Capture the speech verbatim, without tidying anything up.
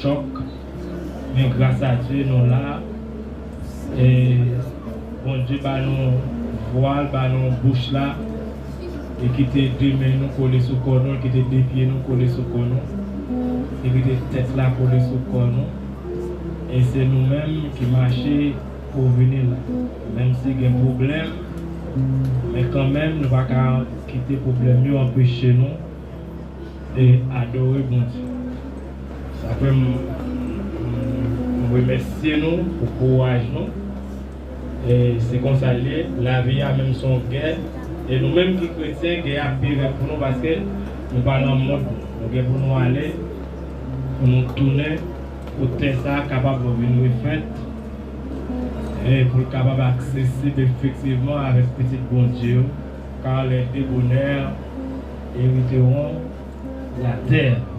chòk, men gras a Dye nou la. E Bondye ba nou vwa l, ba nou bouch la, e kite de men nou kole sou kò nou, kite de pye nou kole sou kò nou, e kite tèt la kole sou kò nou. E se nou menm ki mache pou vini la. Menm si gen pwoblèm, men kanmenm nou pa ka kite pwoblèm yo anpeche nou e adore Bondye. Sa fè m, m, m remèsye nou pou kouraj nou. E se konsa l ye. Lavi a menm se yon gè. E nou menm ki kretyen, gè a pi rèd pou nou paske nou pa nan mond nou. Nou gen pou nou ale, pou nou tounen, pou tè sa a kapab vin refèt, e pou l kapab aksesib efektivman avèk pitit Bondye yo, car les débonnaires hériteront la terre.